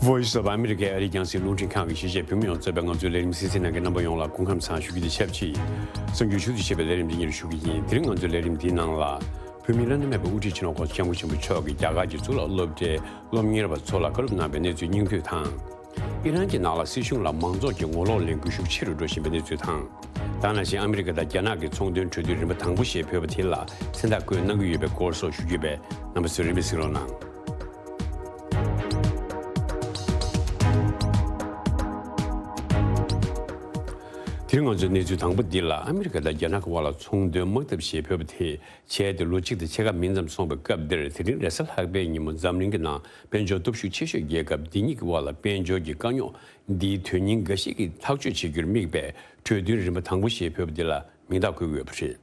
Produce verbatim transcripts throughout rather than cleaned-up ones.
Voice of America ཨ་རིའི་རྒྱང་སྲིང་རླུང་འཕྲིན་ཁང་གི་གཞིས་བྱེས་བོད་མི་ཡོངས་གཙོས་པའི་ང་ཚོའི་ལས་རིམ་གསན་གཟིགས་གནང་མཁན་རྣམ་པ་ཡོངས་ལ་སྐུ་ཁམས་བཟང་ཞུ་རྒྱུ་དང་ཆབས་ཅིག་གསར་འགྱུར་ཞུ་གཏུག་བྱེད་པའི་ལས་རིམ་འདི་ཉིད་ཞུ་གི་ཡིན། དེ་རིང་ང་ཚོའི་ལས་རིམ་འདིའི་ནང་ལ། བོད་མིའི་བླ་ན་མེད་པའི་དབུ་ཁྲིད་སྤྱི་ནོར་༧གོང་ས་༧སྐྱབས་མགོན་ཆེན་པོ་མཆོག་གིས་རྒྱ་གར་གྱི་གཙུག་ལག་སློབ་གྲྭའི་སློབ་གཉེར་བ་ཚོ་ལ་བཀའ་སློབ་གནང་བའི་གནས་ཚུལ་སྙིང་བསྡུས་དང་། ཨི་རན་གྱི་ནང་ལ་སྲིད་གཞུང་ལ་མང་ཚོགས་ཀྱི་ངོ་ལོག་ལས་འགུལ་ཤུགས་ཆེ་རུ་འགྲོ་བཞིན་པའི་གནས་ཚུལ་དང་། ད་ནང་བཞིན་ཨ་མི་རི་ཀ་དང་རྒྱ་ནག་གི་ཚོང་དོན་གྲོས་མཐུན་རིམ་པ་དང་པོ་ཞེས་འབོད་པ་དེ་ལ་མཚན་རྟགས་བཀོད་གནང་གི་ཡོད་པའི་སྐོར་སོགས་ཞུ་རྒྱུ་ཡོད་པས། རྣམ་པ་ཚོས་རིམ་པས་གཟིགས་རོགས་གནང་། དེ་རིང་ང་ཚོའི་གནས་ཚུལ་དང་པོ་འདི་ལ། ཨ་མི་རི་ཀ་དང་རྒྱ་ནག་གི་དབར་ལ་ཚོང་དོན་དམག་འཐབ་ཞེས་འབོད་པ་དེ་བྱས་ཏེ་ལོ་གཅིག་དང་ཕྱེད་ཀ་མིན་ཙམ་སོང་བའི་སྐབས་འདིར། དེ་རིང་རེས་གཟའ་ལྷག་པའི་ཉིན་མོ་འཛམ་གླིང་གི་ནང་དཔལ་འབྱོར་སྟོབས་ཤུགས་ཆེ་ཤོས་རྒྱལ་ཁབ་འདི་གཉིས་ཀྱི་དབར་ལ་དཔལ་འབྱོར་གྱི་དཀའ་རྙོག་འདིའི་དོན་སྙིང་འགའ་ཞིག་གི་ཐག་གཅོད་བྱེད་རྒྱུར་དམིགས་པའི་གྲོས་མཐུན་རིམ་པ་དང་པོ་ཞེས་འབོད་པ་འདི་ལ་མིང་རྟགས་བཀོད་ཀྱི་ཡོད་པ་རེད།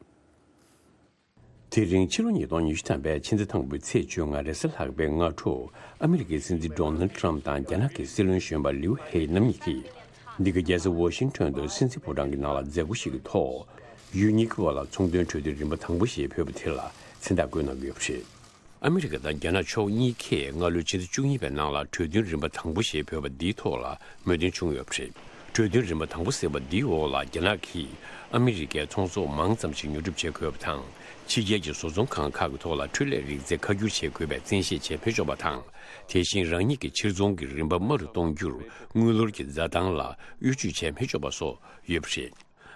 དེ་རིང་ཕྱི་ལོ་ཉིས་སྟོང་ཉི་ཤུ་ཐམ་པའི་ཕྱི་ཟླ་དང་པོའི་ཚེས་བཅོ་ལྔ་རེས་གཟའ་ལྷག་པའི་སྔ་དྲོ། ཨ་མི་རི་ཀའི་སྲིད་འཛིན་ཌོ་ནལ་ཊམ་དང་རྒྱ་ནག་གི་སྲིད་བློན་གཞོན་པ་ལིའུ་ཧེ་རྣམ་གཉིས་ཀྱིས། འདི་ག་རྒྱལ་ས་ཝ་ཤིང་ཊོན་དུ་སྲིད་འཛིན་ཕོ་བྲང་གི་ནང་ལ་མཛད་སྒོ་ཞིག་གི་ཐོག་ཡུལ་གཉིས་ཀྱི་དབར་ལ་ཚོང་དོན་གྲོས་མཐུན་རིམ་པ་དང་པོ་ཞེས་འབོད་པ་དེ་ལ་མཚན་རྟགས་བཀོད་གནང་གི་ཡོད་པ་རེད། ཨ་མི་རི་ཀ་དང་རྒྱ་ནག་ཕྱོགས་གཉིས་ཀས་སྔ་ལོའི་ཕྱི་ཟླ་བཅུ་གཉིས་པའི་ནང་ལ་གྲོས་མཐུན་རིམ་པ་དང་པོ་ཞེས་འབོད་པ་འདིའི་ཐོག་ལ་མོས་མཐུན་བྱུང་ཡོད་པ་རེད། གྲོས་མཐུན་རིམ་པ་དང་པོ་ཟེར་བ་འདིའི་འོག་ལ་རྒྱ་ནག་གིས་ཨ་མི་རི་ཀའི་ཚོང་ཟོག་མང་ཙམ་ཞིག་ཉོ་སྒྲུབ་བྱེད་དགོས་པ་དང་། ཕྱི་རྒྱལ་གྱི་བཟོ་ཚོང་ཁང་ཁག་གི་ཐོག་ལ་འཕྲུལ་ལས་རིག་རྩལ་ཁ་བསྒྱུར་བྱེད་དགོས་པའི་བཙན་ཤེད་བྱེད་མི་ཆོག་པ་དང་། དེ་བཞིན་རང་ཉིད་ཀྱི་ཕྱིར་ཚོང་གི་རིན་པ་དམའ་རུ་གཏོང་རྒྱུར་དངུལ་ལོར་གྱི་འཛའ་ཐང་ལ་གཡོ་ཇུས་བྱེད་མི་ཆོག་པ་སོགས་ཡོད་པ་རེད།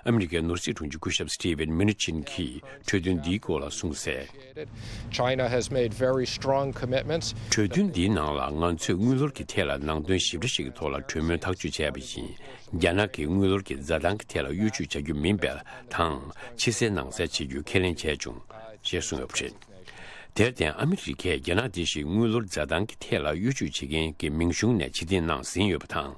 ཨ་མི་རི་ཀའི་ནོར་སྲིད་དྲུང་ཆེ་སྐུ་ཞབས་Steven Mnuchin གྱིས་གྲོས་མཐུན་འདིའི་སྐོར་ལ་གསུངས་གསལ། China has made very strong commitments. གྲོས་མཐུན་འདིའི་ནང་ལ་ང་ཚོས་དངུལ་ལོར་གྱི་ཐད་ལ་ནང་དོན་ཞིབ་ཕྲ་ཞིག་གི་ཐོག་ལ་གྲོས་མོལ་ཐག་གཅོད་བྱས་པ་བཞིན། རྒྱ་ནག་གིས་དངུལ་ལོར་གྱི་འཛའ་ཐང་གི་ཐད་ལ་གཡོ་ཇུས་བྱ་རྒྱུ་མིན་པ་དང་། ཕྱི་གསལ་ནང་གསལ་བྱེད་རྒྱུ་ཁས་ལེན་བྱས་བྱུང་ཞེས་གསུངས་ཡོད་པ་རེད། དེར་བརྟེན། ཨ་མི་རི་ཀས་རྒྱ་ནག་དེ་བཞིན་དངུལ་ལོར་འཛའ་ཐང་གི་ཐད་ལ་གཡོ་ཇུས་བྱེད་མཁན་གྱི་མིང་གཞུང་ནས་ཕྱིར་འཐེན་གནང་ཟིན་ཡོད་པ་དང་།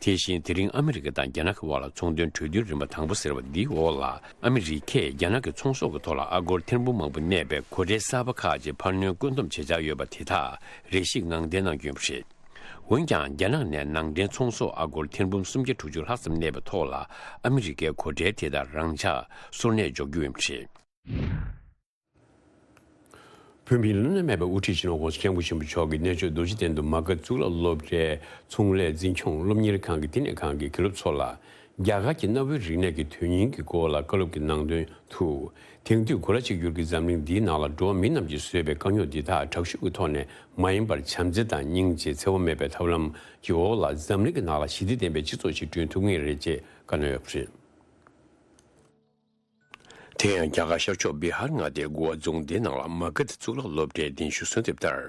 དེ་བཞིན་དེ་རིང་ཨ་མི་རི་ཀ་དང་རྒྱ་ནག་གི་དབར་ལ་ཚོང་དོན་གྲོས་མཐུན་རིམ་པ་དང་པོ་ཟེར་བ་འདིའི་འོག་ལ། ཨ་མི་རི་ཀས་རྒྱ་ནག་གི་ཚོང་ཟོག་གི་ཐོག་ལ་ཨ་སྒོར་ཐེར་འབུམ་མང་པོ་གནས་པའི་གོ་ཁྲལ་གསར་པ་ཁག་ཅིག་འཕར་སྣོན་བཀོད་འདོམས་བྱེད་འཆར་ཡོད་པ་དེ་དག་རེ་ཞིག་ངང་འཐེན་གནང་རྒྱུ་ཡིན་པ་རེད། འོན་ཀྱང་། རྒྱ་ནག་ནས་ནང་འདྲེན་ཚོང་ཟོག་ཨ་སྒོར་ཐེར་འབུམ་སུམ་བརྒྱ་དྲུག་ཅུ་ལྷག་ཙམ་གནས་པའི་ཐོག་ལ། ཨ་མི་རི་ཀའི་གོ་ཁྲལ་དེ་དག་རང་འཇགས་སོར་གནས་འཇོག་རྒྱུ་ཡིན་པ་རེད། བོད་མིའི་བླ་ན་མེད་པའི་དབུ་ཁྲིད་སྤྱི་ནོར་༧གོང་ས་༧སྐྱབས་མགོན་ཆེན་པོ་མཆོག་གིས་གནས་མཆོག་རྡོ་རྗེ་གདན་དུ་མ་དགའ་གཙུག་ལག་སློབ་གྲྭའི་ཚོང་ལས་འཛིན་སྐྱོང་སློབ་གཉེར་ཁང་གི་བསྟི་གནས་ཁང་གི་དགེ་སློབ་ཚོ་ལ། རྒྱ་གར་གྱི་གནའ་བོའི་རིག་གནས་ཀྱི་དོན་སྙིང་གི་སྐོར་ལ་བཀའ་སློབ་ཀྱི་ནང་དོན་དུ། དེང་དུས་གོ་ལ་གཅིག་གྱུར་གྱི་འཛམ་གླིང་འདིའི་ནང་ལ་འགྲོ་བ་མི་རྣམས་ཀྱིས་བཟོས་པའི་དཀའ་རྙོག་འདི་དག་དྲག་ཤུགས་ཀྱི་ཐོག་ནས་མ་ཡིན་པར་བྱམས་བརྩེ་དང་སྙིང་རྗེ་འཚེ་བ་མེད་པའི་ཐབས་ལམ་གྱི་འོག་ལ་འཛམ་གླིང་གི་ནང་ལ་ཞི་བདེ་ལྡན་པའི་སྤྱི་ཚོགས་ཤིག་བསྐྲུན་ཐུབ་ངེས་རེད་ཅེས་བཀའ་གནང་ཡོད་པ་རེད། དེ་ཡང་རྒྱ་གར་ཤར་ཕྱོགས་བི་ཧར་མངའ་སྡེའི་གུ་ཝ་རྫོང་སྡེའི་ནང་ལ་མ་གྷ་དྷི་གཙུག་ལག་སློབ་གྲྭའི་གདན་ཞུ་གསོལ་འདེབས་ལྟར།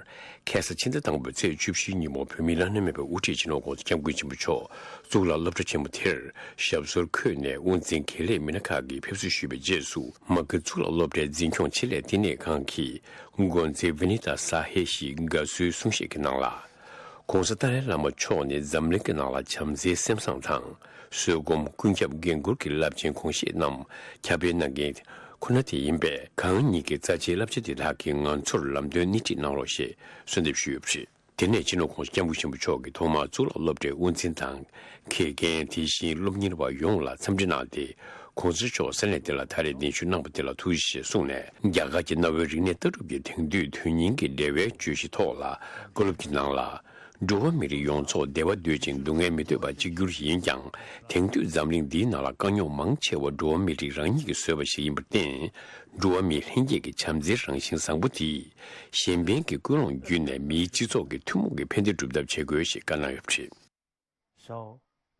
ཁ་སང་ཕྱི་ཟླ་དང་པོའི་ཚེས་བཅུ་བཞིའི་ཉིན་མོ་བོད་མིའི་བླ་ན་མེད་པའི་དབུ་ཁྲིད་སྤྱི་ནོར་༧གོང་ས་༧སྐྱབས་མགོན་ཆེན་པོ་མཆོག་གཙུག་ལག་སློབ་གྲྭ་ཆེན་མོ་དེར་ཞབས་སོར་འཁོད་ནས་དབུ་འཛིན་དགེ་ལས་མི་སྣ་ཁག་གིས་ཕེབས་བསུ་ཞུས་པའི་རྗེས་སུ། མ་གྷ་དྷི་གཙུག་ལག་སློབ་གྲྭའི་འཛིན་སྐྱོང་ཆེད་ལས་བསྟི་གནས་ཁང་གི་འགོ་འཛིན་ཝི་ནི་ཏཱ་ས་ཧེ་ཞིག་དགའ་བསུའི་གསུང་བཤད་ཀྱི་ནང་ལ། ྋགོང་ས་ཏཱ་ལའི་བླ་མ་མཆོག་ནི་འཛམ་གླིང་གི་ནང་ལ་བྱམས་བརྩེའི་སེམས་བཟང་དང་། བསོད་སྒོམ། ཀུན་ཁྱབ་འགན་ཁུར་གྱི་རླབས་ཆེན་གོམས་གཤིས་རྣམས་ཁྱབ་སྤེལ་གནང་མཁན་ཁོ་ན་དེ་ཡིན་པས། གང་ཉིད་ཀྱི་རྩ་ཆེའི་བསླབ་བྱ་འདི་དག་གིས་ང་ཚོར་ལམ་སྟོན་སྣེ་ཁྲིད་གནང་རོགས་ཞེས་གསོལ་འདེབས་ཞུས་ཡོད་པ་རེད། དེ་ནས་སྤྱི་ནོར་༧གོང་ས་༧སྐྱབས་མགོན་ཆེན་པོ་མཆོག་གིས་ཐོག་མར་གཙུག་ལག་སློབ་གྲྭའི་དབུ་འཛིན་དང་། དགེ་རྒན། དེ་བཞིན་སློབ་གཉེར་བ་ཡོངས་ལ་འཚམས་འདྲི་གནང་སྟེ། ྋགོང་ས་མཆོག་ས་གནས་དེ་ལ་ད་རེས་གདན་ཞུ་གནང་པ་དེ་ལ་ཐུགས་རྗེ་ཆེ་གསུངས་ནས། རྒྱ་གར་གྱི་གནའ་བོའི་རིག་གནས་ལྟ་གྲུབ་ཀྱི་དེང་དུས་དོན་སྙིང་གི་འབྲེལ་བའི་བརྗོད་གཞི་ཐོག་ལ་བཀའ་སློབ་ཀྱི་ནང་ལ། འགྲོ་བ་མི་རིགས་ཡོངས་རྫོགས་བདེ་བ་འདོད་ཅིང་སྡུག་བསྔལ་མི་འདོད་པ་གཅིག་གྱུར་ཡིན་ཀྱང་། དེང་དུས་འཛམ་གླིང་འདིའི་ནང་ལ་དཀའ་རྙོག་མང་ཆེ་བ་འགྲོ་བ་མི་རིགས་རང་ཉིད་ཀྱིས་བཟོས་པ་ཞིག་ཡིན་པར་བརྟེན། འགྲོ་བ་མིའི་ལྷན་སྐྱེས་ཀྱི་བྱམས་བརྩེའི་རང་བཞིན་བཟང་པོ་དེས། གཞན་ཕན་གྱི་ཀུན་སློང་བརྒྱུད་ནས་མིའི་སྤྱི་ཚོགས་ཀྱི་ཐུན་མོང་གི་ཕན་བདེ་སྒྲུབ་ཐབས་བྱེད་དགོས་ཞེས་བཀའ་གནང་ཡོད་པ་རེད། So,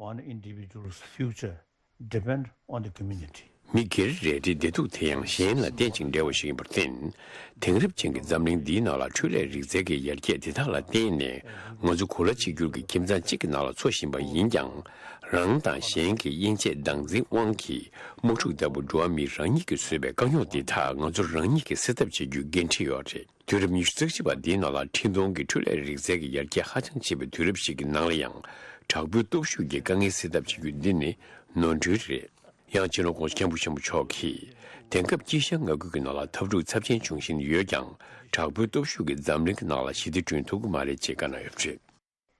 one individual's future depend on the community. མི་སྒེར་རེ་རེའི་བདེ་སྡུག་དེ་ཡང་གཞན་ལ་བརྟེན་ཅིང་འབྲེལ་བ་ཞིག་ཡིན་པར་བརྟེན། དེང་རབས་ཅན་གྱི་འཛམ་གླིང་འདིའི་ནང་ལ་འཕྲུལ་ལས་རིག་རྩལ་གྱི་ཡར་རྒྱས་དེ་དག་ལ་བརྟེན་ནས། ང་ཚོ་གོ་ལ་གཅིག་གྱུར་གྱི་ཁྱིམ་ཚང་གཅིག་གི་ནང་ལ་འཚོ་བཞིན་པ་ཡིན་ཀྱང་། རང་དང་གཞན་གྱི་དབྱེ་འབྱེད་སྡང་འཛིན་དབང་གིས་དམག་འཁྲུག་ལྟ་བུ་འགྲོ་བ་མི་རང་ཉིད་ཀྱིས་བཟོས་པའི་དཀའ་རྙོག་འདི་དག་ང་ཚོ་རང་ཉིད་ཀྱིས་སེལ་ཐབས་བྱེད་རྒྱུའི་འགན་འཁྲི་ཡོད་རེད། དུས་རབས་ཉི་ཤུ་རྩ་གཅིག་པ་འདིའི་ནང་ལ་འཕྲིན་གཏོང་གི་འཕྲུལ་ལས་རིག་རྩལ་གྱི་ཡར་རྒྱས་ཧ་ཅང་ཆེ་བའི་དུས་རབས་ཤིག་གི་ནང་ལ་ཡང་། དྲག་པོའི་སྟོབས་ཤུགས་ཀྱིས་དཀའ་ངལ་སེལ་ཐབས་བྱེད་རྒྱུ་འདི་ནི་ནོར་འཁྲུལ་རེད། ཡང་སྤྱི་ནོར་༧གོང་ས་༧སྐྱབས་མགོན་ཆེན་པོ་མཆོག་གིས། དེང་སྐབས་དཀྱིལ་ཤར་མངའ་ཁུལ་གྱི་ནང་ལ་འཐབ་འཁྲུག་ཚབས་ཆེན་འབྱུང་བཞིན་ཡོད་ཀྱང་། དྲག་པོའི་སྟོབས་ཤུགས་ཀྱིས་འཛམ་གླིང་གི་ནང་ལ་ཞི་བདེ་བསྐྲུན་ཐུབ་ཀྱི་མ་རེད་ཅེས་བཀའ་གནང་ཡོད་པ་རེད།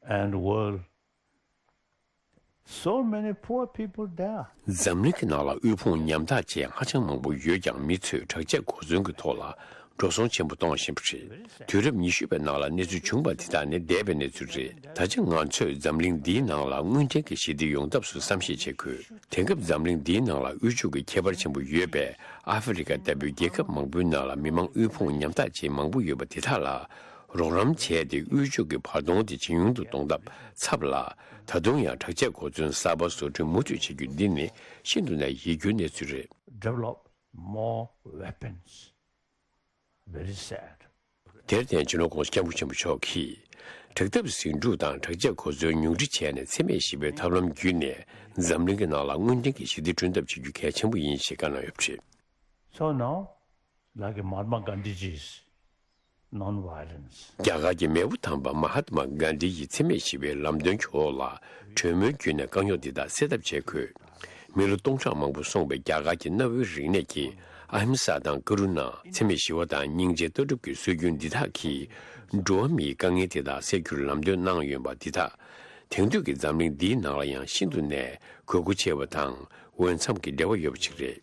And world, so many poor people there. འཛམ་གླིང་གི་ནང་ལ་དབུལ་ཕོངས་ཉམ་ཐག་ཅན་ཧ་ཅང་མང་པོ་ཡོད་ཀྱང་། མི་ཚོས་དྲག་ཆས་གོ་མཚོན་གྱི་ཐོག་ལ་ འགྲོ་སོང་ཆེན་པོ་གཏོང་བཞིན་པ་རེད། དུས་རབས་ཉི་ཤུ་པའི་ནང་ལ་གནས་ཚུལ་བྱུང་བ་དེ་དག་ནི་འདས་པའི་གནས་ཚུལ་རེད། ད་ཆ་ང་ཚོས་འཛམ་གླིང་འདིའི་ནང་ལ་དངོས་འབྲེལ་གྱི་ཞི་བདེ་ཡོང་ཐབས་སུ་བསམ་ཤེས་བྱེད་དགོས། དེང་སྐབས་འཛམ་གླིང་འདིའི་ནང་ལ་དབུལ་ཕྱུག་གི་ཁྱད་པར་ཆེན་པོ་ཡོད་པའི་ཨ་ཧྥེ་རི་ཁ་ལྟ་བུའི་རྒྱལ་ཁབ་མང་པོའི་ནང་ལ་མི་མང་དབུལ་ཕོངས་ཉམ་ཐག་ཅན་མང་པོ་ཡོད་པ་དེ་དག་ལ་རོགས་རམ་བྱས་ཏེ་དབུལ་ཕྱུག་གི་བར་སྟོང་དེ་ཇེ་ཉུང་དུ་གཏོང་ཐབས་ཚབ་ལ། ད་དུང་ཡང་དྲག་ཆས་གོ་མཚོན་གསར་པ་བཟོ་སྐྲུན་མུ་མཐུད་བྱེད་རྒྱུ་འདི་ནི་ཤིན་ཏུ་ནས་ཡིད་སྐྱོའི་གནས་ཚུལ་རེད། Develop more weapons. Very sad. དེར་བརྟེན་སྤྱི་ནོར་༸གོང་ས་༸སྐྱབས་མགོན་ཆེན་པོ་མཆོག་གིས། དྲག་འཐབ་ཟིང་འཁྲུག་དང་དྲག་ཆས་གོ་མཚོན་ཉུང་འཕྲི་བྱས་ནས་འཚེ་མེད་ཞི་བའི་ཐབས་ལམ་བརྒྱུད་ནས་འཛམ་གླིང་གི་ནང་ལ་དངོས་འབྲེལ་གྱི་ཞི་བདེ་བསྐྲུན་ཐབས་བྱེད་རྒྱུ་གལ་ཆེན་པོ་ཡིན་ཞེས་བཀའ་གནང་ཡོད་པ་རེད། So now, like Mahatma Gandhiji's non-violence. རྒྱ་གར་གྱི་མེས་པོ་དམ་པ་མ་ཧཱ་ཏྨ་གྷན་དྷི་ཡི་འཚེ་མེད་ཞི་བའི་ལམ་སྟོན་གྱི་འོག་ལ་གྲོས་མོལ་བརྒྱུད་ནས་དཀའ་རྙོག་འདི་དག་སེལ་ཐབས་བྱེད་དགོས། མི་ལོ་སྟོང་ཕྲག་མང་པོ་སོང་བའི་རྒྱ་གར་གྱི་གནའ་བོའི་རིག་གནས་ཀྱི་ཨ་ཧིམ་ས་དང་ཀ་རུ་ན། འཚེ་མེད་ཞི་བ་དང་སྙིང་རྗེའི་ལྟ་གྲུབ་ཀྱི་སྲོལ་རྒྱུན་འདི་དག་གིས་འགྲོ་བ་མིའི་དཀའ་ངལ་དེ་དག་སེལ་རྒྱུར་ལམ་སྟོན་གནང་ཡོད་པ་འདི་དག་དེང་དུས་ཀྱི་འཛམ་གླིང་འདིའི་ནང་ལ་ཡང་ཤིན་ཏུ་ནས་དགོས་མཁོ་ཆེ་བ་དང་། འོས་འཚམ་གྱི་འབྲེལ་བ་ཡོད་པ་ཞིག་རེད།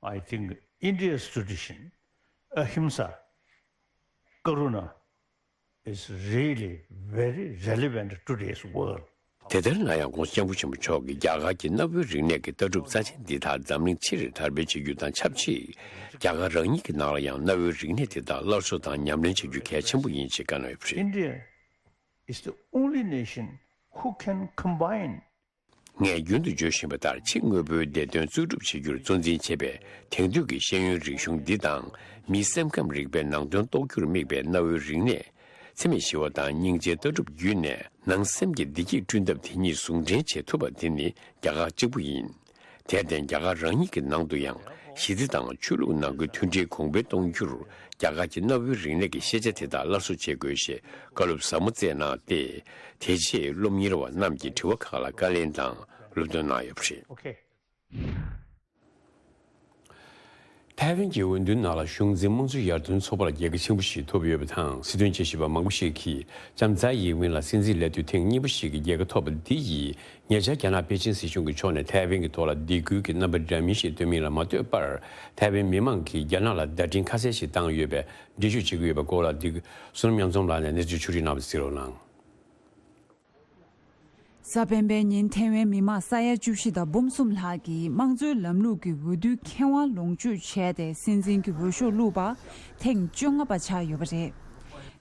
I think India's tradition, ahimsa, karuna, is really very relevant to today's world. དེ་ལྟར་ན་ཡང་༸གོང་ས་༸སྐྱབས་མགོན་ཆེན་པོ་མཆོག་གིས་རྒྱ་གར་གྱི་གནའ་བོའི་རིག་གནས་ཀྱི་ལྟ་གྲུབ་རྩ་ཆེན་འདི་དག་འཛམ་གླིང་ཕྱི་རུ་དར་སྤེལ་བྱེད་རྒྱུ་དང་ཆབས་ཅིག་རྒྱ་གར་རང་ཉིད་ཀྱི་ནང་ལ་ཡང་གནའ་བོའི་རིག་གནས་དེ་དག་སླར་གསོ་དང་ཉམས་ལེན་བྱེད་རྒྱུ་གལ་ཆེན་པོ་ཡིན་ཞེས་བཀའ་གནང་ཡོད་པ་རེད། India is the only nation who can combine. ངས་རྒྱུན་དུ་བརྗོད་བཞིན་པ་ལྟར། ཕྱི་དངོས་པོའི་བདེ་དོན་གཙོ་སྒྲུབ་བྱེད་རྒྱུར་གཙོ་འཛིན་བྱེད་པའི་དེང་དུས་ཀྱི་ཤེས་ཡོན་རིག་གཞུང་འདི་དང་། མིའི་སེམས་ཁམས་རིག་པའི་ནང་དོན་རྟོགས་རྒྱུར་དམིགས་པའི་གནའ་བོའི་རིག་གནས། འཚེ་མེད་ཞི་བ་དང་སྙིང་རྗེའི་ལྟ་གྲུབ་བརྒྱུད་ནས་ནང་སེམས་ཀྱི་བདེ་སྐྱིད་བསྐྲུན་ཐབས་དེ་ཉིད་ཟུང་འབྲེལ་བྱེད་ཐུབ་པ་དེ་ནི་རྒྱ་གར་གཅིག་པུ་ཡིན། དེར་བརྟེན་རྒྱ་གར་རང་ཉིད་ཀྱི་ནང་དུ་ཡང་ཞི་བདེ་དང་ཆོས་ལུགས་ནང་ཁུལ་མཐུན་སྒྲིལ་གོང་འཕེལ་གཏོང་རྒྱུར། རྒྱ་གར་གྱི་གནའ་བོའི་རིག་གནས་ཀྱི་ཤེས་བྱ་དེ་དག་སླར་གསོ་བྱེད་དགོས་ཞེས་བཀའ་སློབ་ཟབ་མོ་སྩལ་གནང་སྟེ། དེ་རྗེས་སློབ་གཉེར་བ་རྣམས་ཀྱིས་དྲི་བ་ཁག་ལ་བཀའ་ལན་དང་སློབ་སྟོན་གནང་ཡོད་པ་རེད། Okay. ཐའེ་ཝན་གྱི་འོས་བསྡུའི་ནང་ལ་གཞུང་འཛིན་དམངས་གཙོ་ཡར་ཐོན་ཚོགས་པ་ལ་རྒྱལ་ཁ་ཆེན་པོ་ཞིག་ཐོབ་ཡོད་པ་དང་། སྲིད་དོན་དཔྱད་ཞིབ་པ་མང་པོ་ཞིག་གིས་ལྕམ་ཚའེ་ཡིན་ཝིན་ལ་སྲིད་འཛིན་ལས་དུས་ཐེངས་གཉིས་པ་ཞིག་གི་རྒྱལ་ཁ་ཐོབ་པ་འདི་ཡིས། ཉེ་ཆར་རྒྱ་ནག་པེ་ཅིན་སྲིད་གཞུང་གི་ཕྱོགས་ནས་ཐའེ་ཝན་གྱི་ཐོག་ལ་སྡིགས་སྐུལ་གྱི་རྣམ་པ་འདྲ་མིན་ཞིག་སྟོན་མིན་ལ་མ་ལྟོས་པར། ཐའེ་ཝན་མི་མང་གིས་རྒྱ་ནག་ལ་བརྡ་འཕྲིན་ཁ་གསལ་ཞིག་བཏང་ཡོད་པའི་འགྲེལ་བརྗོད་བྱེད་ཀྱི་ཡོད་པའི་སྐོར་ལ། འདི་བསོད་ནམས་དབྱངས་འཛོམས་ལགས་ནས་གནས་ཚུལ་ཕྱོགས་སྒྲིག་གནང་བ་གཟིགས་རོགས་གནང་། གཟའ་སྤེན་པའི་ཉིན་ཐའེ་ཝན་མི་མང་ས་ཡ་བཅུ་བཞི་དང་འབུམ་གསུམ་ལྷག་གིས་དམངས་གཙོའི་ལམ་ལུགས་ཀྱི་འོས་བསྡུའི་ཁེ་དབང་ལོངས་སྤྱོད་བྱས་ཏེ་སྲིད་འཛིན་གྱི་འོས་ཤོག་བླུགས་པ་ཐེངས་བཅོ་ལྔ་པ་ཆགས་ཡོད་པ་རེད།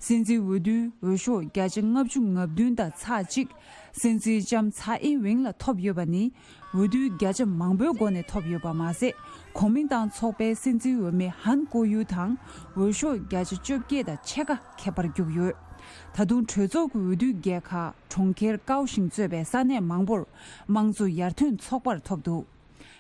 སྲིད་འཛིན་འོས་བསྡུའི་འོས་ཤོག་བརྒྱ་ཆ་ལྔ་བཅུ་ང་བདུན་དང་ཚེག་གཅིག་སྲིད་འཛིན་ལྕམ་ཚའེ་ཨིན་ཝེང་ལ་ཐོབ་ཡོད་པ་ནི། འོས་བསྡུའི་བརྒྱ་ཆ་མང་པོའི་སྒོ་ནས་ཐོབ་ཡོད་པ་མ་ཟད། གོ་མིན་ཏང་ཚོགས་པའི་སྲིད་འཛིན་འོས་མི་ཧན་ཀོ་ཡུ་དང་། འོས་ཤོག་བརྒྱ་ཆ་བཅོ་བརྒྱད་དང་ཕྱེད་ཀ་ཁྱད་པར་རྒྱུགས་ཡོད། ད་དུང་གྲོས་ཚོགས་ཀྱི་འོས་བསྡུའི་རྒྱལ་ཁ་གྲོང་ཁྱེར་ཀའོ་ཤིང་གཙོས་པའི་ས་གནས་མང་པོར་དམངས་གཙོ་ཡར་ཐོན་ཚོགས་པར་ཐོབ་འདུག་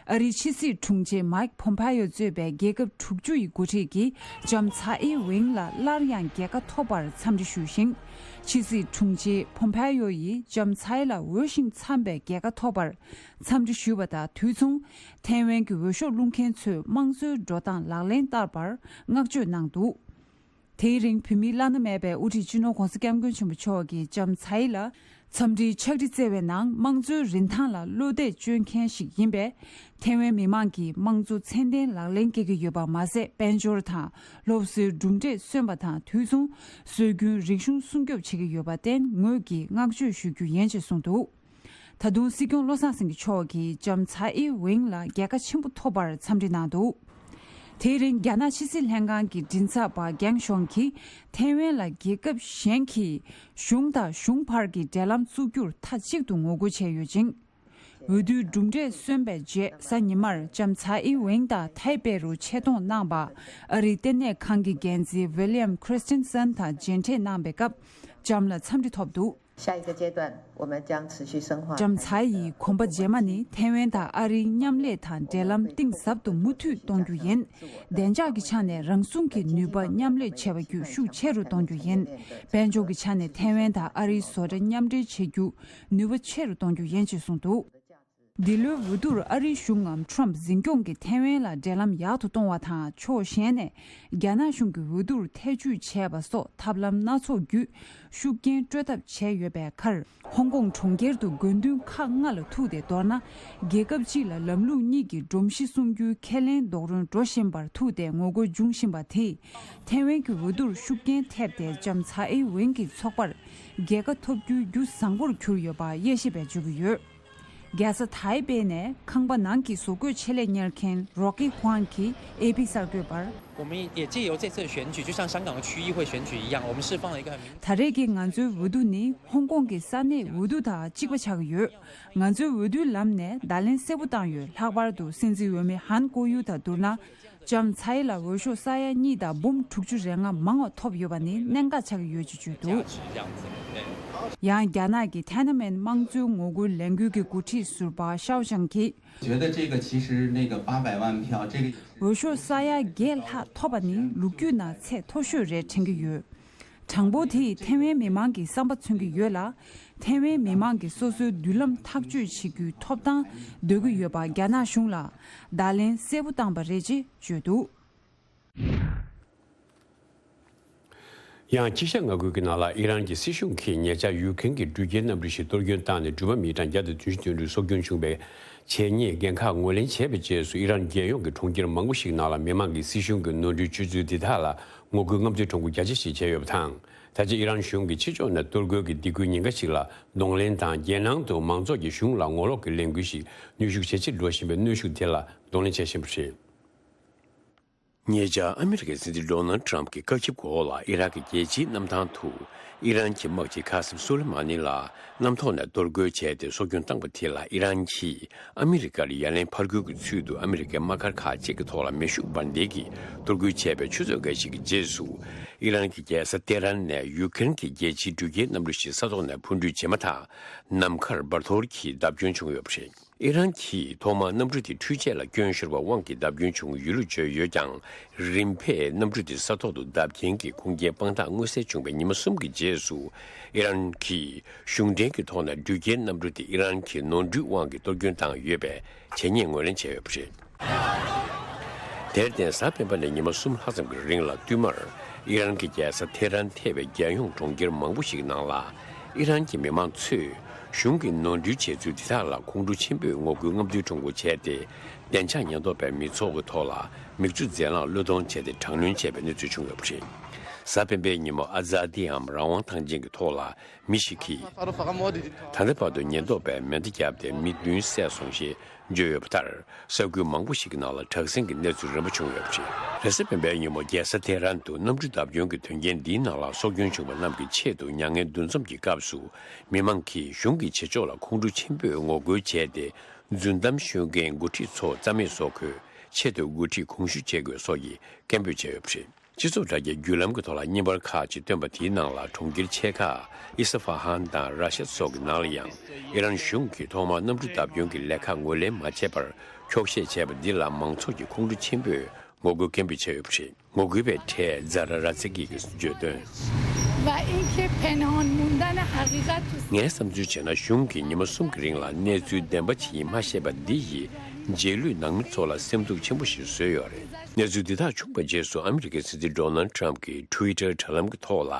ཨ་རིའི་ཕྱི་སྲིད་དྲུང་ཆེ་མཱིག་ཕོམ་ཕ་ཡོ་གཙོས་པའི་རྒྱལ་ཁབ་དྲུག་ཅུ་ཡི་འགོ་ཁྲིད་ཀྱིས་ལྕམ་ཚའེ་ཝེང་ལ་སླར་ཡང་རྒྱལ་ཁ་ཐོབ་པར་འཚམས་འདྲི་ཞུས་ཤིང་། ཕྱི་སྲིད་དྲུང་ཆེ་ཕོམ་ཕ་ཡོ་ཡིས་ལྕམ་ཚའེ་ལ་འོས་ཤིང་འཚམས་པའི་རྒྱལ་ཁ་ཐོབ་པར་འཚམས་འདྲི་ཞུས་པ་དང་དུས་མཚུངས། ཐའེ་ཝན་གྱི་འོས་ཤོག་བླུག་མཁན་ཚོས་དམངས་གཙོའི་འགྲོ་སྟངས་ལག་ལེན་བསྟར་བར་བསྔགས་བརྗོད་གནང་འདུག་དེའི་རིང་བོད་མིའི་བླ་ན་མེད་པའི་དབུ་ཁྲིད་སྤྱི་ནོར་༸གོང་ས་༸སྐྱབས་མགོན་ཆེན་པོ་མཆོག་གིས་ལྕམ་ཚའེ་ལ་འཚམས་འདྲིའི་ཕྱག་བྲིས་བསྩལ་བའི་ནང་། དམངས་གཙོའི་རིན་ཐང་ལ་བློ་གཏད་བཅོལ་མཁན་ཞིག་ཡིན་པས། ཐའེ་ཝན་མི་མང་གིས་དམངས་གཙོ་ཚད་ལྡན་ལག་ལེན་བཀལ་གྱི་ཡོད་པ་མ་ཟད། དཔལ་འབྱོར་དང་སློབ་གསོའི་གྲུབ་འབྲས་སོན་པ་དང་དུས་མཚུངས་སྲོལ་རྒྱུན་རིག་གཞུང་སྲུང་སྐྱོབ་བྱེད་ཀྱི་ཡོད་པར་བརྟེན། ངོས་ཀྱིས་བསྔགས་བརྗོད་ཞུ་རྒྱུ་ཡིན་ཞེས་གསུངས་འདུག་ད་དུང་སྲིད་སྐྱོང་བློ་བཟང་སེང་གེ་མཆོག་གིས་ལྕམ་ཚའེ་ཝེང་ལ་རྒྱལ་ཁ་ཆེན་པོ་ཐོབ་པར་འཚམས་འདྲི་གནང་འདུག་དེའི་རིང་རྒྱ་ནག་ཕྱི་སྲིད་ལྷན་ཁང་གི་མགྲིན་ཚབ་པ་རྒྱང་ཤོང་གིས་ཐའེ་ཝན་ལ་རྒྱལ་ཁབ་གཞན་གྱི་གཞུང་དང་གཞུང་བར་གྱི་འབྲེལ་ལམ་བཙུགས་རྒྱུར་མཐའ་གཅིག་ཏུ་ངོ་རྒོལ་བྱས་ཡོད་ཅིང་། འོས་བསྡུའི་གྲུབ་འབྲས་སོན་པའི་རྗེས་གཟའ་ཉི་མར་ལྕམ་ཚའེ་ཝེང་དང་ཐའེ་པེ་རུ་ཆེད་གཏོང་གནང་པ། ཨ་རིའི་ལྟེ་གནས་ཁང་གི་འགན་འཛིན་ཝི་ལི་ཡམ་ཁྲི་སྟན་སན་དང་མཇལ་འཕྲད་གནང་པའི་སྐབས་ལྕམ་ལ་འཚམས་འདྲི་ཐོབ་འདུག下一个阶段，我们将持续深化。 ལྕམ་ཚའེ་ཡི་གོམ་པ་རྗེས་མ་ནི་ཐའེ་ཝན་དང་ཨ་རིའི་མཉམ་ལས་དང་འབྲེལ་ལམ་གཏིང་ཟབ་ཏུ་མུ་མཐུད་གཏོང་རྒྱུ་ཡིན། བདེ་འཇགས་ཀྱི་ཆ་ནས་རང་སྲུང་གི་ནུས་པ་མཉམ་ལས་བྱེད་པ་བརྒྱུད་ཤུགས་ཆེ་རུ་གཏོང་རྒྱུ་ཡིན། དཔལ་འབྱོར་གྱི་ཆ་ནས་ཐའེ་ཝན་དང་ཨ་རིའི་བཟོ་གྲྭ་མཉམ་འབྲེལ་བྱེད་རྒྱུ་ནུས་པ་ཆེ་རུ་གཏོང་རྒྱུ་ཡིན་ཞེས་གསུངས་འདུག་འདི་ལོའི་འོས་བསྡུར་ཨ་རིའི་གཞུང་ངམ་ཁྲོམ་འཛིན་སྐྱོང་གིས་ཐེ་ཝན་ལ་འབྲེལ་ལམ་ཡག་ཏུ་གཏོང་བ་དང་ཕྱོགས་གཞན་ནས་རྒྱ་ནག་གཞུང་གི་འོས་བསྡུར་ཐེ་བྱུས་བྱས་པ་སོགས་ཐབས་ལམ་སྣ་ཚོགས་བརྒྱུད་ཤུགས་རྐྱེན་སྤྲོད་ཐབས་བྱས་ཡོད་པའི་ཁར། ཧོང་ཀོང་གྲོང་ཁྱེར་དུ་དགོས་འདུན་ཁག་ལྔ་ལ་ཐུག་སྟེ། མདོར་ན། རྒྱལ་ཁབ་གཅིག་ལ་ལམ་ལུགས་གཉིས་ཀྱི་སྒྲོམ་གཞི་སྲུང་རྒྱུའི་ཁས་ལེན་རྡོག་རོལ་འགྲོ་བཞིན་པར་ཐུག་སྟེ་ངོ་རྒོལ་འབྱུང་བཞིན་པ་དེས། ཐེ་ཝན་གྱི་འོས་བསྡུར་ཤུགས་རྐྱེན་ཐེབས་ཏེ་ལྕམ་ཚའེ་ཝེན་གྱི་ཚོགས་པར་རྒྱལ་ཁ་ཐོབ་རྒྱུ་རྒྱུ་བཟང་པོར་གྱུར་ཡོད་པ་དབྱེ་ཞིབ་པས་བརྗོད་ཀྱི་ཡོད། རྒྱལ་ས་ཐའེ་པེ་ནས་ཁང་པ་ནང་གི་བཟོ་བཀོད་ཆེད་ལས་གཉེར་མཁན་རོ་ཀི་ཧུང་གིས་ཨེ་པི་གསར་འགོད་པར། 我们也借由这次的选举，就像香港的区议会选举一样，我们释放了一个很明 ད་རེས་ཀྱི་ང་ཚོའི་འོས་བསྡུ་ནི་ཧོང་ཀོང་གི་ས་གནས་འོས་བསྡུ་དང་གཅིག་པ་ཆགས་ཀྱི་ཡོད། ང་ཚོའི་འོས་བསྡུའི་ལམ་ནས་བརྡ་ལན་གསལ་པོ་བཏང་ཡོད། ལྷག་པར་དུ་སྲིད་འཛིན་འོས་མི་ཧན་ཀོ་ཡུ་དང་བསྡུར་ན། ལྕམ་ཚའེ་ལ་འོས་ཤོག་ས་ཡ་གཉིས་དང་འབུམ་དྲུག་ཅུ་རེ་ལྔ་མང་བ་ཐོབ་ཡོད་པ་ནི་གནད་འགག་ཆགས་ཀྱི་ཡོད་ཅེས་བརྗོད་འདུག། 值这样子。对。 ཡང་རྒྱ་ནག་གི་ཐེན་ཨན་མེན་དམངས་གཙོའི་ངོ་རྒོལ་ལས་འགུལ་གྱི་འགོ་ཁྲིད་ཟུར་པ་ཤའོ་ཞང་གིས། 觉得这个其实那个八百万票，这个也是 འོས་ཤོག་ས་ཡ་བརྒྱད་ལྷག་ཐོབ་པ་ནི་ལོ་རྒྱུས་ནང་ཚད་མཐོ་ཤོས་རེད་དྲན་གྱི་ཡོད། གྲངས་འབོར་དེས་ཐེ་ཝན་མི་མང་གི་བསམ་པ་མཚོན་གྱི་ཡོད་ལ། ཐེ་ཝན་མི་མང་གིས་སོ་སོའི་མདུན་ལམ་ཐག་གཅོད་བྱེད་རྒྱུའི་ཐོབ་ཐང་འདོད་ཀྱི་ཡོད་པ་རྒྱ་ནག་གཞུང་ལ་བརྡ་ལན་གསལ་པོ་བཏང་པ་རེད་ཅེས་བརྗོད་འདུག། ཡང་དཀྱིལ་ཤར་མངའ་ཁུལ་གྱི་ནང་ལ་ཨི་རན་གྱི་སྲིད་གཞུང་གིས་ཉེ་ཆར་ཡུ་ཀེ་རེན་གྱི་འགྲུལ་སྐྱེལ་གནམ་གྲུ་ཞིག་གཏོར་སྐྱོན་བཏང་ནས་འགྲུལ་པ་མི་གྲངས་བརྒྱ་དང་བདུན་ཅུ་དོན་དྲུག་སྲོག་སྐྱོན་བྱུང་བའི་བྱས་ཉེས་འགན་ཁག་ངོས་ལེན་བྱས་པའི་རྗེས་སུ། ཨི་རན་རྒྱལ་ཡོངས་ཀྱི་གྲོང་ཁྱེར་མང་པོ་ཞིག་ནང་ལ་མི་མང་གིས་སྲིད་གཞུང་གི་ནོར་འཁྲུལ་སྤྱོད་ཚུལ་འདི་དག་ལ་ངོ་རྒོལ་རྔམ་སྟོན་ཁྲོམ་སྐོར་རྒྱ་ཆེ་ཞིག་བྱས་ཡོད་པ་དང་། ད་ཆ་ཨི་རན་གཞུང་གིས་ཕྱི་ཕྱོགས་ནས་གཏོར་རྒོལ་གྱི་སྡིགས་སྐུལ་ཉེན་ཁ་ཞིག་ལ་གདོང་ལེན་དང་། རྒྱལ་ནང་དུ་མང་ཚོགས་ཀྱིས་གཞུང་ལ་ངོ་ལོག་གི་ལས་འགུལ་ཞིག་ནུས་ཤུགས་ཇེ་ཆེར་འགྲོ་བཞིན་པའི་གནོན་ཤུགས་དེ་ལ་གདོང་ལེན་བྱེད་བཞིན་པ་རེད། ཉེ་ཆར་ཨ་མི་རི་ཀའི་སྲིད་འཛིན་ཌོ་ནལ་ཊམ་གྱི་བཀའ་ཁྱབ་འོག་ལ་ཨི་རག་གི་རྒྱལ་སྤྱིའི་གནམ་ཐང་དུ་ཨི་རན་གྱི་དམག་སྤྱི་ཁ་སིམ་སུ་ལེ་མ་ནི་ལ་གནམ་ཐོག་ནས་གཏོར་རྒོལ་བྱས་ཏེ་སྲོག་སྐྱོན་བཏང་པ་དེ་ལ་ཨི་རན་གྱིས་ཨ་མི་རི་ཀར་ཡ་ལན་ཕར་རྒོལ་གྱི་ཚུལ་དུ་ཨ་མི་རི་ཀའི་དམག་སྒར་ཁག་ཅིག་གི་ཐོག་ལ་མེ་ཤུགས་འབར་མདེལ་གྱིས་གཏོར་རྒོལ་བྱས་པའི་ཆུ་ཚོད་འགའ་ཞིག་གི་རྗེས་སུ། ཨི་རན་གྱི་རྒྱལ་ས་ཏེ་རན་ནས་ཡུ་ཀེ་རེན་གྱི་རྒྱལ་སྤྱིའི་འགྲུལ་སྐྱེལ་གནམ་གྲུ་ཞིག་ས་ཐོག་ནས་འཕུར་འགྲུལ་བྱེད་མ་ཐག་ནམ་མཁར་འབར་གཏོར་གྱིས་བརྡབ་སྐྱོན་བྱུང་ཡོད་པ་རེད། ཨི་རན་གྱིས་ཐོག་མར་གནམ་གྲུ་དེ་འཕྲུལ་ཆས་ལ་སྐྱོན་ཤོར་བ་དབང་གིས་བརྡབ་སྐྱོན་བྱུང་ཡོད་ལུགས་བརྗོད་ཡོད་ཀྱང་། རིམ་པས་གནམ་གྲུ་དེ་ས་ཐོག་ཏུ་བརྡབ་རྐྱེན་གྱིས་ཁུངས་སྐྱེལ་དཔང་རྟགས་མངོན་གསལ་བྱུང་བའི་ཉི་མ་གསུམ་གྱི་རྗེས་སུ། ཨི་རན་གྱི་གཞུང་འབྲེལ་གྱི་ཐོག་ནས་འགྲུལ་སྐྱེལ་གནམ་གྲུ་དེ་ཨི་རན་གྱི་ནོར་འཁྲུལ་དབང་གིས་གཏོར་སྐྱོན་བཏང་ཡོད་པའི་བྱས་ཉེས་ངོས་ལེན་བྱས་ཡོད་པ་རེད། དེར་བརྟེན་གཟའ་སྤེན་པ་ནས་ཉི་མ་གསུམ་ལྷག་ཙམ་གྱི་རིང་ལ་བསྟུད་མར་ཨི་རན་གྱི་རྒྱལ་ས་ཐེ་རན་ཐེ་བའི་རྒྱལ་ཡོངས་གྲོང་ཁྱེར་མང་པོ་ཞིག་ནང་ལ་ཨི་རན་གྱི་མི་མང་ཚོས་གཞུང་གི་ནོར་འཁྲུལ་བྱས་ཚུལ་འདི་དག་ལ་ཁོང་ཁྲོ་ཆེན་པོས་ངོ་རྒོལ་རྔམ་སྟོན་ཁྲོམ་སྐོར་བྱས་ཏེ། བདེ་འཇགས་ཉེན་རྟོག་པས་མི་ཚོགས་ཀྱི་ཐོག་ལ་མིག་ཆུ་རྫས་རླངས་བློས་གཏོང་བྱས་ཏེ་དྲག་གནོན་བྱས་པའི་གནས་ཚུལ་བྱུང་ཡོད་པ་རེད། གཟའ་སྤེན་པའི་ཉིན་མོ་ཨ་ཛ་དི་འམ་རང་དབང་ཐང་ཆེན་གྱི་ཐོག་ལ་མི་ཞིག་གིས། ད་ལྟ་བར་དུ་ཉེན་རྟོག་པས་མེ་མདའ་བརྒྱབ་སྟེ་མི་བདུན་བསད་སོང་ཞེས་བརྗོད་ཡོད་པ་ལྟར། ས་ཁུལ་མང་པོ་ཞིག་གི་ནང་ལ་དྲག་ཟིང་གི་གནས་ཚུལ་རིམ་པ་བྱུང་ཡོད་པ་རེད། རེས་གཟའ་སྤེན་པའི་ཉིན་མོ་རྒྱལ་ས་ཐེ་རན་དུ་གནམ་གྲུ་བརྡབ་སྐྱོན་གྱི་དོན་རྐྱེན་འདིའི་ནང་ལ་སྲོག་སྐྱོན་བྱུང་བ་རྣམས་ཀྱི་ཆེད་དུ་མྱ་ངན་འདུ་འཛོམས་ཀྱི་སྐབས་སུ། མི་མང་གིས་གཞུང་གི་བྱེད་ཕྱོགས་ལ་ཁོང་ཁྲོ་ཆེན་པོས་ངོ་རྒོལ་བྱས་ཏེ། རྫུན་གཏམ་ཤོད་མཁན་འགོ་ཁྲིད་ཚོ་རྩ་མེད་བཟོ་དགོས། ཆེད་དུ་འགོ་ཁྲིད་གོང་ཞུ་བྱེད་དགོས་སོགས་ཀྱི་སྐད་འབོད་བྱས་ཡོད་པ་རེད། སྤྱི་ཚོགས་དྲ་རྒྱའི་བརྒྱུད་ལམ་གྱི་ཐོག་ལ་བརྙན་པར་ཁག་ཅིག་བཏོན་པ་དེའི་ནང་ལ། གྲོང་ཁྱེར་ཆེ་ཁག་ཨི་སི་ཧྥ་ཧན་དང་ར་ཤད་སོགས་ཀྱི་ནང་ལ་ཡང་ཨི་རན་གཞུང་གིས་ཐོག་མར་གནམ་གྲུ་བརྡབ་སྐྱོན་གྱི་ལས་ཁག་ངོས་ལེན་མ་བྱས་པར་འཁྱོག་བཤད་བྱས་པ་འདི་ལ་མང་ཚོགས་ཀྱིས་ཁོང་ཁྲོ་ཆེན་པོས་ངོ་རྒོལ་སྐད་འབོད་བྱས་ཡོད་པ་རེད། ངོ་རྒོལ་བའི་གྲས་ཛ་ར་ར་ཚེ་སྐྱིད་ཀྱིས་བརྗོད་དོན། و اینکه پنهان موندن حقیقت تو ངའི་བསམ་ཚུལ་བྱས་ན། གཞུང་གིས་ཉི་མ་གསུམ་གྱི་རིང་ལ་གནས་ཚུལ་བདེན་པ་ཇི་ཡིན་མ་ཤེས་པ་འདི་ཡིས་རྗེས་ལུས་ནང་མི་ཚོ་ལ་སེམས་སྡུག་ཆེན་པོ་ཞིག་བཟོས་ཡོད་རེད། གནས་ཚུལ་འདི་དག་བྱུང་བའི་རྗེས་སུ། ཨ་མི་རི་ཀའི་སྲིད་འཛིན་ཌོ་ནལ་ཊམ་གྱིས་ཊུ་ཝི་ཊར་དྲ་ལམ་གྱི་ཐོག་ལ་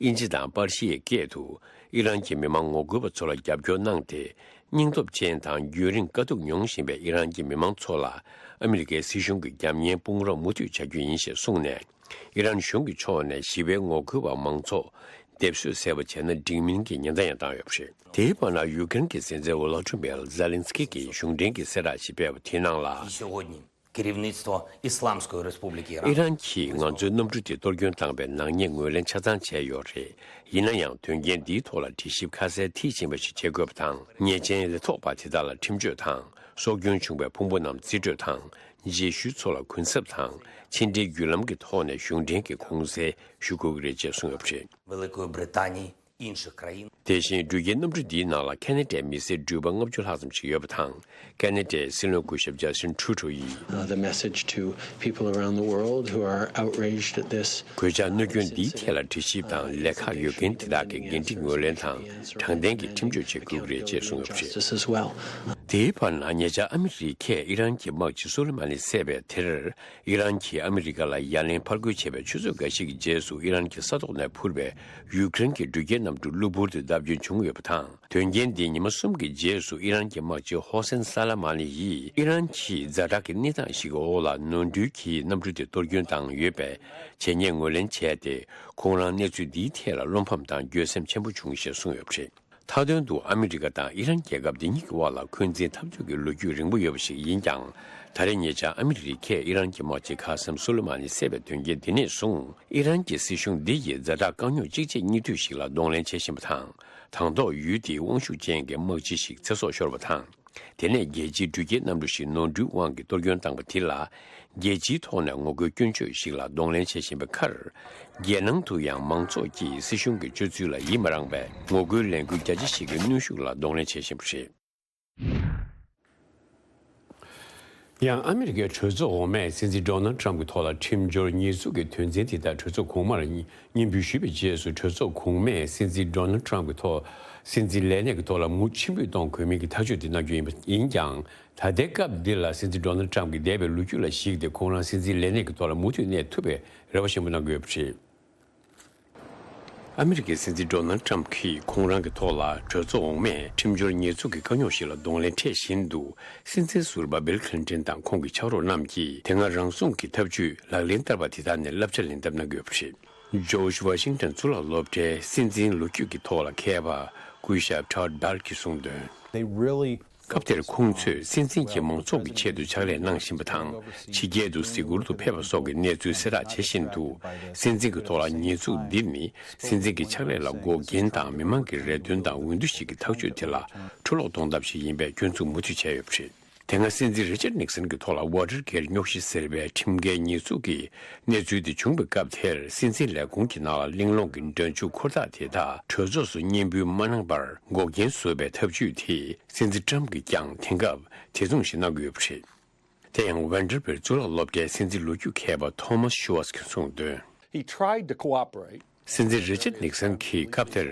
ཨིན་ཇི་དང་པར་ཤིའི་སྐད་དུ་ཨི་རན་གྱི་མི་མང་ངོ་རྒོལ་བ་ཚོ་ལ་རྒྱབ་སྐྱོར་གནང་སྟེ། སྙིང་སྟོབས་ཅན་དང་རྒྱུན་རིང་དཀའ་སྡུག་མྱོང་བཞིན་པའི་ཨི་རན་གྱི་མི་མང་ཚོ་ལ་ཨ་མི་རི་ཀའི་སྲིད་གཞུང་གི་རྒྱབ་གཉེར་དཔུང་རོགས་མུ་མཐུད་བྱ་རྒྱུ་ཡིན་ཞེས་གསུངས་ནས། ཨི་རན་གཞུང་གི་ཕྱོགས་ནས་ཞི་བའི་ངོ་རྒོལ་བ་མང་ཚོགས་སྡེབ་གསོད་བྱས་པ་བྱས་ན་འགྲིག་མིན་གྱི་ཉེན་བརྡ་ཡང་བཏང་ཡོད་པ་རེད། དེའི་བར་ན་ཡུ་ཀེ་རེན་གྱི་སྲིད་འཛིན་ཝོ་ལོ་ཏི་མེར་ཛེ་ལིན་སི་ཀི་གིས་གཞུང་འབྲེལ་གྱི་གསལ་བསྒྲགས་ཤིག་སྤེལ་བ་དེའི་ནང་ལ། Керівництво Ісламської Республіки Іран. ཨི་རན་གྱིས་ང་ཚོའི་གནམ་གྲུ་དེ་གཏོར་སྐྱོན་བཏང་བའི་ནག་ཉེས་ངོས་ལེན་ཆ་ཚང་བྱས་ཡོད་རེད། ཡིན་ན་ཡང་དོན་རྐྱེན་འདིའི་ཐོག་ལ་དྲི་ཞིབ་ཁ་གསལ་མཐིལ་ཕྱིན་པ་ཞིག་བྱེད་དགོས་པ་དང་། ཉེས་ཅན་ལས་ཐོག་པ་དེ་དག་ལ་ཁྲིམས་གཅོད་དང་། སྲོག་སྐྱོན་བྱུང་བའི་ཕུང་པོ་རྣམས་རྩིས་སྤྲོད་དང་། རྗེས་ཤུལ་ཚོ་ལ་གུན་གསབ་དང་། ཕྱི་འབྲེལ་བརྒྱུད་ལམ་གྱི་ཐོག་ནས་གཞུང་འབྲེལ་གྱི་གུང་གསེང་ཞུ་དགོས་ཀྱི་རེད་ཅེས་གསུངས་ཡོད་པ་རེད། Великої Британії, інших країн. དེ་བཞིན་འགྲུལ་སྐྱེལ་གནམ་གྲུ་འདིའི་ནང་ལ་ཁ་ན་ཌའི་མི་སེར་འགྲུལ་པ་ལྔ་བཅུ་ལྷག་ཙམ་ཞིག་ཡོད་པ་དང་། ཁ་ན་ཌའི་སྲིད་བློན་སྐུ་ཞབས་ཇ་སི་ཊིན་ཊུ་རུ་ཡིས། Uh, the message to people around the world who are outraged at this. གོད་ཆག་གནོད་སྐྱོན་འདིའི་ཐད་ལ་དྲི་ཞིབ་དང་ལས་ཁག་ཡོད་མཁན་དེ་དག་གི་འགན་འཁྲི་ངོས་ལེན་དང་དྲང་བདེན་གྱི་ཁྲིམས་གཅོད་བྱེད་དགོས་ཀྱི་རེད་ཅེས་གསུངས་ཡོད་པ་རེད། Justice as well. དེའི་བར་ན་ཉེ་ཆར་ཨ་མི་རི་ཀས་ཨི་རན་གྱི་དམག་སྤྱི་སུ་ལེ་མ་ནི་བསད་པའི་དེར། ཨི་རན་གྱིས་ཨ་མི་རི་ཀ་ལ་ཡ་ལན་ཕར་རྒོལ་བྱས་པའི་ཆུ་ཚོད་འགའ་ཞིག་གི་རྗེས་སུ། ཨི་རན་གྱི་ས་ཐོག་ནས་འཕུར་བའི་ཡུཀ་རེན་གྱི་འགྲུལ་སྐྱེལ་གནམ་གྲུ་གློ་བུར་དུ་བརྡབ་སྐྱོན་བྱུང་ཡོད་པ་དང་། དོན་རྐྱེན་འདི་ཉི་མ་གསུམ་གྱི་རྗེས་སུ་ཨི་རན་གྱི་དམག་སྤྱི་ཧོ་སན་ས་ལ་མ་ནི་ཡིས། ཨི་རན་གྱིས་ཛ་དྲག་གི་གནས་སྟངས་ཤིག་གི་འོག་ལ་ནོར་འཁྲུལ་གྱིས་གནམ་གྲུ་དེ་གཏོར་སྐྱོན་བཏང་ཡོད་པའི་བྱས་ཉེས་ངོས་ལེན་བྱས་ཏེ། ཁོང་རང་གནས་ཚུལ་འདིའི་ཐད་ལ་བློ་ཕམ་དང་འགྱོད་སེམས་ཆེན་པོ་བྱུང་ཞེས་གསུངས་ཡོད་པ་རེད། མཐའ་དོན་དུ་ཨ་མི་རི་ཀ་དང་ཨི་རན་རྒྱལ་ཁབ་འདི་གཉིས་ཀྱི་དབར་ལ་འཁོན་འཛིན་འཐབ་རྩོད་ཀྱི་ལོ་རྒྱུས་རིང་པོ་ཡོད་པ་ཞིག་ཡིན་ཀྱང་། ད་རེས་ཉེ་ཆར་ཨ་མི་རི་ཀས་ཨི་རན་གྱི་དམག་སྤྱི་ཁ་སམ་སུ་ལེ་མ་ནི་བསད་པའི་དོན་རྐྱེན་འདི་ནས་བཟུང་། ཨི་རན་གྱི་སྲིད་གཞུང་འདི་ཡིས་ཛ་དྲག་དཀའ་རྙོག་གཅིག་རྗེས་གཉིས་མཐུད་ཞིག་ལ་གདོང་ལེན་བྱེད་བཞིན་པ་དང་། དང་ཐོག་ཡུལ་དེའི་དབང་ཤུགས་ཅན་གྱི་དམག་སྤྱི་ཞིག་ཚེ་སྲོག་ཤོར་བ་དང་། དེ་ནས་རྒྱལ་སྤྱིའི་འགྲུལ་སྐྱེལ་གནམ་གྲུ་ཞིག་ནོར་འཁྲུལ་དབང་གིས་གཏོར་སྐྱོན་བཏང་པ་དེ་ལ། རྒྱལ་སྤྱིའི་ཐོག་ནས་ངོ་རྒོལ་སྐྱོན་བརྗོད་ཞིག་ལ་གདོང་ལེན་བྱེད་བཞིན་པའི་ཁར། རྒྱལ་ནང་དུ་ཡང་མང་ཚོགས་ཀྱིས་སྲིད་གཞུང་གི་སྤྱོད་ཚུལ་ལ་ཡིད་མ་རངས་པའི་ངོ་རྒོལ་ལས་འགུལ་རྒྱ་ཆེ་ཞིག་གི་གནོན་ཤུགས་ལ་གདོང་ལེན་བྱེད་བཞིན་པ་རེད། ཡང་ཨ་མི་རི་ཀའི་གྲོས་ཚོགས་འོག་མས་སྲིད་འཛིན་ཌོ་ནལ་ཊམ་གྱི་ཐོག་ལ་ཁྲིམས་སྦྱོར་ཉེས་འཛུགས་ཀྱི་དོན་ཚན་དེ་དག་གྲོས་ཚོགས་གོང་མར་སྙན་འབུལ་ཞུས་པའི་རྗེས་སུ། གྲོས་ཚོགས་གོང་མས་སྲིད་འཛིན་ཌོ་ནལ་ཊམ་གྱི་ཐོག་སྲིད་འཛིན་ལས་གནས་ཀྱི་ཐོག་ལ་མུ་མཆན་འབུལ་གཏོང་དགོས་མིན་གྱི་ཐག་གཅོད་དེ་གནང་རྒྱུ་ཡིན་པ་ཡིན་ཀྱང་། ད་ལྟའི་སྐབས་འདི་ལ་སྲིད་འཛིན་ཌོ་ནལ་ཊམ་གྱིས་འདས་པའི་ལོ་རྒྱུས་ལ་གཞིགས་ཏེ། ཁོང་རང་སྲིད་འཛིན་ལས་གནས་ཀྱི་ཐོག་ལ་མུ་མཐུད་གནས་ཐུབ་པའི་རེ་བ་ཆེན་པོ་གནང་གི་ཡོད་པ་རེད། ཨ་མི་རི་ཀའི་སྲིད་འཛིན་ཌོ་ནལ་ཊམ་གྱིས་ཁོང་རང་གི་ཐོག་ལ་གྲོས་ཚོགས་འོག་མས་ཁྲིམས་སྦྱོར་ཉེས་འཛུགས་ཀྱི་དཀའ་རྙོག་ཞིག་ལ་གདོང་ལེན་འཕྲད་བཞིན་དུ། སྲིད་འཛིན་ཟུར་པ་བིལ་ཁི་ལིན་ཏན་དང་ཁོང་གི་ཕྱག་རོགས་རྣམས་ཀྱིས་དེ་སྔ་རང་སྲུང་གི་ཐབས་ཇུས་ལག་ལེན་བསྟར་བ་དེ་དག་ནས་བསླབ་བྱ་ལེན་ཐབས་གནང་གི་ཡོད་པ་རེད། ཇོརྗ་ཝ་ཤིང་ཏོན་གཙུག་ལག་སློབ་གྲྭའི་སྲིད་འཛིན་ལོ་རྒྱུས་ཀྱི་ཐོག་ལ་མཁས་པ་སྐུ་ཞབས་ཊོཌ་བྷལ་གྱིས་གསུངས་དོན། They really སྐབས་དེར་ཁོང་ཚོས་སྲིད་འཛིན་གྱིས་མང་ཚོགས་ཀྱི་ཆེད་དུ་ཕྱག་ལས་གནང་བཞིན་པ་དང་། ཕྱི་རྒྱལ་དུ་གཟིགས་སྐོར་དུ་ཕེབས་པ་སོགས་ཀྱི་གནས་ཚུལ་གསལ་བསྒྲགས་བྱེད་བཞིན་དུ། སྲིད་འཛིན་གྱི་ཐོག་ལ་ཉེས་འཛུགས་འདི་ནི། སྲིད་འཛིན་གྱི་ཕྱག་ལས་ལ་འགོག་རྐྱེན་དང་མི་མང་གི་རེ་འདུན་དང་འོས་བསྡུ་ཞིག་གི་ཐག་གཅོད་དེ་ལ་འཕྲོ་བརླག་གཏོང་ཐབས་ཤིག་ཡིན་པའི་སྐྱོན་འཛུགས་མུ་མཐུད་བྱས་ཡོད་པ་རེད། དེ་སྔ་སྲིད་འཛིན་རི་ཅར་ནིག་སན་གྱི་ཐོག་ལ་ཝ་ཊར་གེཊ་རྙོག་གཞི་ཟེར་བའི་ཁྲིམས་འགལ་ཉེས་འཛུགས་ཀྱི་གནས་ཚུལ་དེ་བྱུང་བའི་སྐབས་དེར། སྲིད་འཛིན་ལས་ཁུངས་ཀྱི་ནང་ལ་གླེང་སློང་གི་འགྲན་ཞུགས་འཁོར་ཐག་དེ་དག་གྲོས་ཚོགས་སུ་སྙན་འབུལ་མ་གནང་པར་འགོག་རྐྱེན་བཟོ་བའི་ཐབས་ཇུས་དེ། སྲིད་འཛིན་ཊམ་གྱིས་ཀྱང་དེང་སྐབས་དེ་མཚུངས་ཤིག་གནང་གི་ཡོད་པ་རེད། དེ་ཡང་ཝན་ཌར་བིལ་གཙུག་ལག་སློབ་གྲྭའི་སྲིད་འཛིན་ལོ་རྒྱུས་མཁས་པ་ཐོ་མཱས་ཤུ་ཝར་ཛི་གྱིས་གསུངས་དོན། He tried to cooperate. སྲིད་འཛིན་རི་ཅར་ནིག་སན་གྱིས་སྐབས་དེར་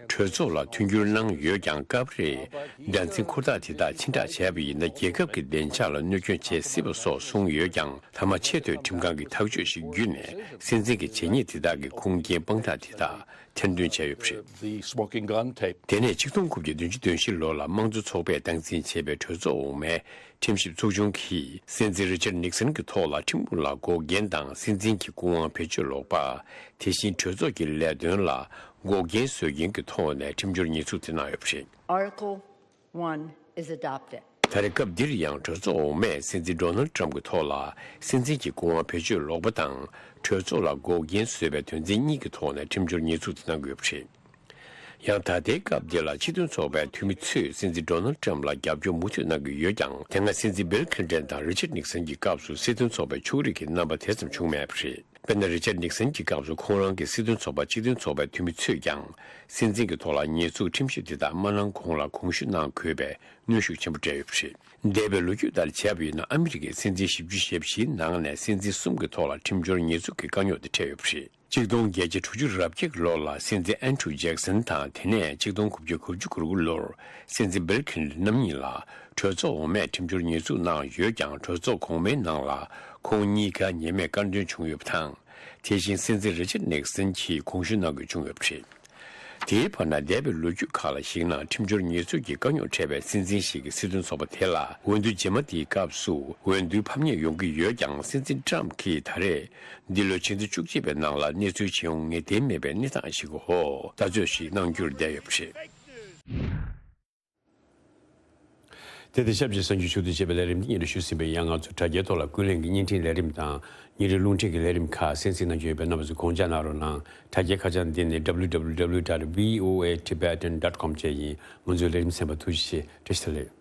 གྲོས་ཚོགས་ལ་མཐུན་འགྱུར་གནང་ཡོད་ཀྱང་། སྐབས་རེ་འགྲན་སེམས་འཁོར་ཐག་དེ་དག་ཕྱིར་བསྒྲགས་བྱས་པ་ཡིན་ན། རྒྱལ་ཁབ་ཀྱི་བདེ་འཇགས་ལ་གནོད་སྐྱོན་བྱེད་སྲིད་པ་སོགས་གསུངས་ཡོད་ཀྱང་། མཐའ་མ་ཆེས་མཐོའི་ཁྲིམས་ཁང་གིས་ཐག་གཅོད་ཞིག་བརྒྱུད་ནས། སྲིད་འཛིན་གྱི་བྱས་ཉེས་དེ་དག་གི་ཁུངས་སྐྱེལ་དཔང་རྟགས་དེ་དག་ཐེར་འདོན་བྱས་ཡོད་པ་རེད། The smoking gun tape. དེ་ནས་ཆིག་སྟོང་དགུ་བརྒྱ་བདུན་ཅུ་དོན་བཞི་ལོ་ལ་དམངས་གཙོ་ཚོགས་པས་སྟངས་འཛིན་བྱས་པའི་གྲོས་ཚོགས་འོག་མའི་ཁྲིམས་ཞིབ་ཚོགས་ཆུང་གིས། སྲིད་འཛིན་རི་ཅར་ནིག་སན་གྱི་ཐོག་ལ་ཁྲིམས་ལུགས་ལ་འགོག་རྐྱེན་དང་། སྲིད་འཛིན་གྱི་སྐུ་དབང་བེད་སྤྱོད་ལོག་པ། དེ་བཞིན་གྲོས་ཚོགས་ཀྱི་ལས་དོན་ལ་འགོག་རྐྱེན་བཟོ་མཁན་གྱི་ཐོག་ནས་ཁྲིམས་སྦྱོར་ཉེས་འཛུགས་དེ་གནང་ཡོད་པ་རེད། Article one is adopted. ད་རེས་སྐབས་འདིར་ཡང་གྲོས་ཚོགས་འོག་མས་སྲིད་འཛིན་ཌོ་ནལ་ཊམ་གྱི་ཐོག་ལ། སྲིད་འཛིན་གྱི་སྐུ་དབང་བེད་སྤྱོད་ལོག་པ་དང་། གྲོས་ཚོགས་ལ་འགོག་རྐྱེན་བཟོས་པའི་དོན་ཚན་གཉིས་ཀྱི་ཐོག་ནས་ཁྲིམས་སྦྱོར་ཉེས་འཛུགས་དེ་གནང་གི་ཡོད་པ་རེད། ཡང་ད་ལྟའི་སྐབས་འདི་ལ་སྤྱི་མཐུན་ཚོགས་པའི་འཐུས་མི་ཚོས་སྲིད་འཛིན་ཌོ་ནལ་ཊམ་ལ་རྒྱབ་སྐྱོར་མུ་མཐུད་གནང་གི་ཡོད་ཀྱང་། དེ་སྔ་སྲིད་འཛིན་བིལ་ཁི་ལིན་ཏན་དང་རི་ཅར་ནིག་སན་གྱི་སྐབས་སུ་སྲིད་དོན་ཚོགས་པའི་ཕྱོགས་རིས་ཀྱི་རྣམ་པ་དེ་ཙམ་བྱུང་མེད་པ་རེད། དཔེར་ན། རི་ཅར་ནིག་སན་གྱི་སྐབས་སུ་ཁོང་རང་གི་སྲིད་དོན་ཚོགས་པ་སྤྱི་མཐུན་ཚོགས་པའི་འཐུས་མི་ཚོས་ཀྱང་། སྲིད་འཛིན་གྱི་ཐོག་ལ་ཉེས་འཛུགས་ཁྲིམས་ཞིབ་དེ་དག་མ་གནང་གོང་ལ་གོང་ཞུ་གནང་དགོས་པའི་གནོན་ཤུགས་ཆེན་པོ་སྤྲད་ཡོད་པ་རེད། འདས་པའི་ལོ་རྒྱུས་ལྟར་བྱས་པ་ཡིན་ན། ཨ་མི་རི་ཀའི་སྲིད་འཛིན་བཞི་བཅུ་ཞེ་བཞིའི་ནང་ནས་སྲིད་འཛིན་གསུམ་གྱི་ཐོག་ལ་ཁྲིམས་སྦྱོར་ཉེས་འཛུགས་ཀྱི་དཀའ་རྙོག་དེ་འཕྲད་ཡོད་པ་རེད། ཆིག་སྟོང་བརྒྱད་བརྒྱ་དྲུག་ཅུ་རེ་གཅིག་ལོ་ལ་སྲིད་འཛིན་ཨན་ཌྲུ་ཇེག་སན་དང་། དེ་ནས་ཆིག་སྟོང་དགུ་བརྒྱ་དགུ་བཅུ་གོ་དགུ་ལོར་སྲིད་འཛིན་བིལ་ཁི་ལིན་ཏན་རྣམ་གཉིས་ལ་གྲོས་ཚོགས་འོག་མས་ཁྲིམས་སྦྱོར་ཉེས་འཛུགས་གནང་ཡོད་ཀྱང་། གྲོས་ཚོགས་གོང་མའི་ནང་ལ་ཁོང་གཉིས་ཀ་ཉེས་མེད་བཀག་འདོན་བྱུང་ཡོད་པ་དང་། དེ་བཞིན་སྲིད་འཛིན་རི་ཅར་ནིག་སན་གྱིས་གོང་ཞུ་གནང་དགོས་བྱུང་ཡོད་པ་རེད། དེའི་བར་ན། འདས་པའི་ལོ་རྒྱུས་ཁག་ལ་གཞིགས་ན། ཁྲིམས་སྦྱོར་ཉེས་འཛུགས་ཀྱི་དཀའ་རྙོག་འཕྲད་པའི་སྲིད་འཛིན་ཞིག་གིས་སྲིད་དོན་ཚོགས་པ་དེ་ལ་འོས་བསྡུ་རྗེས་མ་དེའི་སྐབས་སུ་འོས་བསྡུ་ཕམ་ཉེས་ཡོང་གི་ཡོད་ཀྱང་། སྲིད་འཛིན་ཊམ་གྱིས་ད་རེས་འདི་ལོའི་ཕྱི་ཟླ་བཅུ་གཅིག་པའི་ནང་ལ་གནས་ཚུལ་ཇི་ཡོང་ངེས་གཏན་མེད་པའི་གནས་སྟངས་ཤིག་གི་འོག་ལྟ་ཚོད་ཞིག་གནང་རྒྱུར་བསྡད་ཡོད་པ་རེད། དེ་དང་ཆབས་ཅིག་གསར་འགྱུར་ཞུ་གཏུག་བྱས་པའི་ལས་རིམ་འདི་སྙན་སྒྲོན་ཞུས་ཟིན་པས། ཡང་ང་ཚོ་དྲ་རྒྱའི་ཐོག་ལ་ཀུན་གླེང་གི་བརྙན་འཕྲིན་ལས་རིམ་དང་། ཉིན་རེའི་རླུང་འཕྲིན་གྱི་ལས་རིམ་ཁག་གསན་གཟིགས་གནང་རྒྱུ་ཡོད་པས། རྣམ་པ་ཚོས་དགོངས་འཇགས་གནང་རོགས་གནང་། དྲ་རྒྱའི་ཁ་བྱང་འདི་ནི་W W W dot V O A Tibetan dot com བཅས་ཡིན། ང་ཚོའི་ལས་རིམ་གསན་པར་ཐུགས་རྗེ་ཆེ། བཀྲ་ཤིས་བདེ་ལེགས།